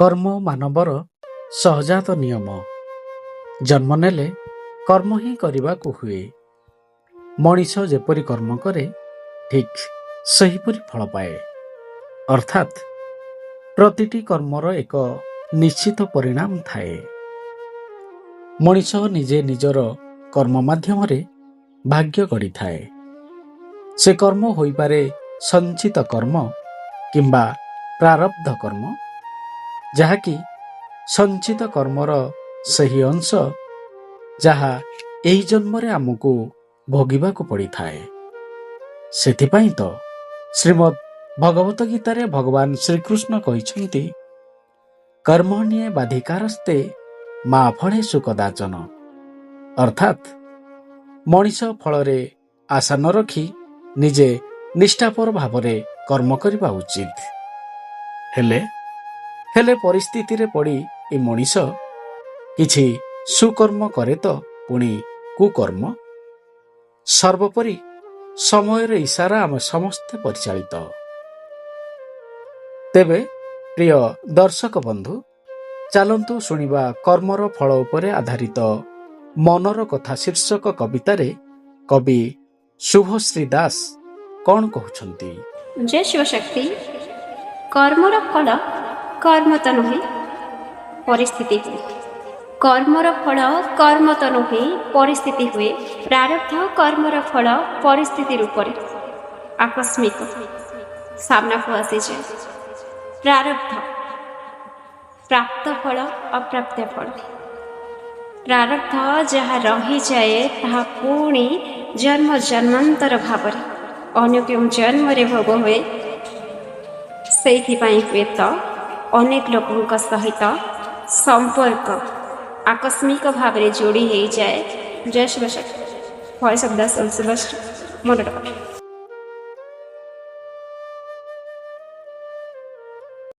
କର୍ମ ମାନବର ସହଜାତ ନିୟମ। ଜନ୍ମ ନେଲେ କର୍ମ ହିଁ କରିବାକୁ ହୁଏ। ମଣିଷ ଯେପରି କର୍ମ କରେ, ଠିକ୍ ସେହିପରି ଫଳ ପାଏ। ଅର୍ଥାତ୍ ପ୍ରତିଟି କର୍ମର ଏକ ନିଶ୍ଚିତ ପରିଣାମ ଥାଏ। ମଣିଷ ନିଜେ ନିଜର କର୍ମ ମାଧ୍ୟମରେ ଭାଗ୍ୟ ଗଢ଼ିଥାଏ। ସେ କର୍ମ ହୋଇପାରେ ସଞ୍ଚିତ କର୍ମ କିମ୍ବା ପ୍ରାରବ୍ଧ କର୍ମ, ଯାହାକି ସଞ୍ଚିତ କର୍ମର ସେହି ଅଂଶ ଯାହା ଏହି ଜନ୍ମରେ ଆମକୁ ଭୋଗିବାକୁ ପଡ଼ିଥାଏ। ସେଥିପାଇଁ ତ ଶ୍ରୀମଦ୍ ଭଗବତ ଗୀତାରେ ଭଗବାନ ଶ୍ରୀକୃଷ୍ଣ କହିଛନ୍ତି, କର୍ମଣ୍ୟେବାଧିକାରସ୍ତେ ମା ଫଳେଷୁ କଦାଚନ। ଅର୍ଥାତ୍ ମଣିଷ ଫଳରେ ଆଶା ନ ରଖି ନିଜେ ନିଷ୍ଠାପର ଭାବରେ କର୍ମ କରିବା ଉଚିତ। ହେଲେ ପରିସ୍ଥିତିରେ ପଡ଼ି ଏ ମଣିଷ କିଛି ସୁକର୍ମ କରେ ତ ପୁଣି କୁକର୍ମ। ସର୍ବୋପରି ସମୟର ଇସାରା ଆମେ ସମସ୍ତେ ପରିଚାଳିତ। ତେବେ ପ୍ରିୟ ଦର୍ଶକ ବନ୍ଧୁ, ଚାଲନ୍ତୁ ଶୁଣିବା କର୍ମର ଫଳ ଉପରେ ଆଧାରିତ ମନର କଥା ଶୀର୍ଷକ କବିତାରେ କବି ଶୁଭଶ୍ରୀ ଦାସ କ'ଣ କହୁଛନ୍ତି। ଜୟ ଶିବଶକ୍ତି। କର୍ମର ଫଳ କର୍ମ ତ ନୁହେଁ, ପରିସ୍ଥିତି ହୁଏ। କର୍ମର ଫଳ କର୍ମ ତ ନୁହେଁ, ପରିସ୍ଥିତି ହୁଏ। ପ୍ରାରବ୍ଧ କର୍ମର ଫଳ ପରିସ୍ଥିତି ରୂପରେ ଆକସ୍ମିକ ସାମ୍ନାକୁ ଆସିଯାଏ। ପ୍ରାରବ୍ଧ ପ୍ରାପ୍ତ ଫଳ, ଅପ୍ରାପ୍ତ ଫଳ। ପ୍ରାରବ୍ଧ ଯାହା ରହିଯାଏ, ତାହା ପୁଣି ଜନ୍ମ ଜନ୍ମାନ୍ତର ଭାବରେ ଅନ୍ୟ କେଉଁ ଜନ୍ମରେ ଭୋଗ ହୁଏ। ସେଇଥିପାଇଁ ହୁଏତ ଅନେକ ଲୋକଙ୍କ ସହିତ ସମ୍ପର୍କ ଆକସ୍ମିକ ଭାବରେ ଯୋଡ଼ି ହେଇଯାଏ। ଜୟ ଶିବଶକ୍ତି। ଭଏସ୍ ଅଫ୍ ଦାସ, ଶୁଭଶ୍ରୀ, ମନର କଥା।